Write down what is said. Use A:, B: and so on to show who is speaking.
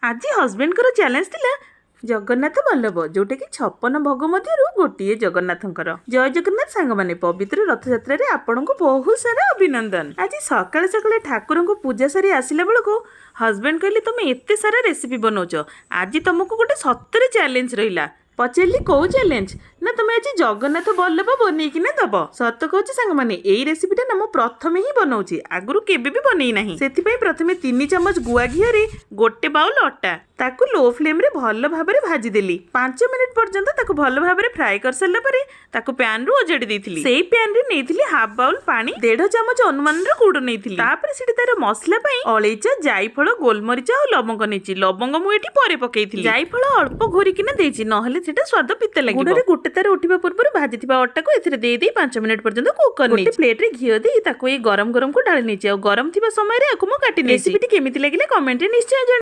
A: ଆଜି ହଜବେଣ୍ଡଙ୍କର ଚ୍ୟାଲେଞ୍ଜ ଥିଲା ଜଗନ୍ନାଥ ବଲ୍ଲଭ, ଯୋଉଟାକି 56 ଭୋଗ ମଧ୍ୟରୁ ଗୋଟିଏ ଜଗନ୍ନାଥଙ୍କର। ଜୟ ଜଗନ୍ନାଥ ସାଙ୍ଗମାନେ, ପବିତ୍ର ରଥଯାତ୍ରାରେ ଆପଣଙ୍କୁ ବହୁତ ସାରା ଅଭିନନ୍ଦନ। ଆଜି ସକାଳେ ସକାଳେ ଠାକୁରଙ୍କୁ ପୂଜା ସାରି ଆସିଲା ବେଳକୁ ହଜବେଣ୍ଡ କହିଲେ, "ତମେ ଏତେ ସାରା ରେସିପି ବନଉଛ, ଆଜି ତମକୁ ଗୋଟେ ସତରେ ଚ୍ୟାଲେଞ୍ଜ ରହିଲା।" ପଚାରିଲି, "କୋଉ ଚ୍ୟାଲେଞ୍ଜ?" ନା, "ତମେ ଆଜି ଜଗନ୍ନାଥ ବଲ୍ଲଭ ବନେଇକିନା ଦବ।" ସତ କହୁଛି ସାଙ୍ଗମାନେ, ଏଇ ରେସିପିଟା ନା ମୁଁ ପ୍ରଥମେ ହିଁ ବନଉଛି, ଆଗରୁ କେବେ ବି ବନେଇ ନାହିଁ। ସେଥିପାଇଁ ପ୍ରଥମେ 3 ଚାମଚ ଗୁଆ ଘିଅରେ ଗୋଟେ ବାଉଲ ଅଟା, ତାକୁ ଲୋ ଫ୍ଲେମ୍ରେ ଭଲ ଭାବରେ ଭାଜିଦେଲି। 5 ମିନିଟ୍ ପର୍ଯ୍ୟନ୍ତ ତାକୁ ଭଲ ଭାବରେ ଫ୍ରାଏ କରିସାରିଲା ପରେ ତାକୁ ପ୍ୟାନ୍ରୁ ଓଜାଡ଼ି ଦେଇଥିଲି। ସେଇ ପ୍ୟାନ୍ରେ ନେଇଥିଲି ହାଫ୍ ବାଉଲ ପାଣି, 1.5 ଚାମଚ ଅନୁମାନର ଗୁଡ଼ ନେଇଥିଲି। ତାପରେ ସେଠି ତାର ମସଲା ପାଇଁ ଅଳେଇଚ, ଜାଇଫଳ, ଗୋଲମରିଚ ଆଉ ଲବଙ୍ଗ ନେଇଛି। ଲବଙ୍ଗ ମୁଁ ଏଠି ପରେ ପକେଇଥିଲି। ଜାଇଫଳ ଅଳ୍ପ ଘୋରିକିନା ଦେଇଛି, ନହେଲେ ସେଟା ସ୍ୱାଦ ପିତା ଲାଗିବ। ଗୁଡ଼ରେ ଗୋଟେ ତାର ଉଠିବା ପୂର୍ବରୁ ଭାଜିଥିବା ଅଟାକୁ ଏଥିରେ ଦେଇ ଦେଇ 5 ମିନିଟ୍ ପର୍ଯ୍ୟନ୍ତ କୁକ୍ କରି ଗୋଟେ ପ୍ଲେଟ୍ରେ ଘିଅ ଦେଇ ତାକୁ ଏଇ ଗରମ ଗରମକୁ ଢାଳି ନେଇଛି। ଆଉ ଗରମ ଥିବା ସମୟରେ ଆକୁ ମୁଁ କାଟି ନେଇଛି। ରେସିପିଟି କେମିତି ଲାଗିଲା, କମେଣ୍ଟରେ ନିଶ୍ଚୟ ଜଣାଇବେ।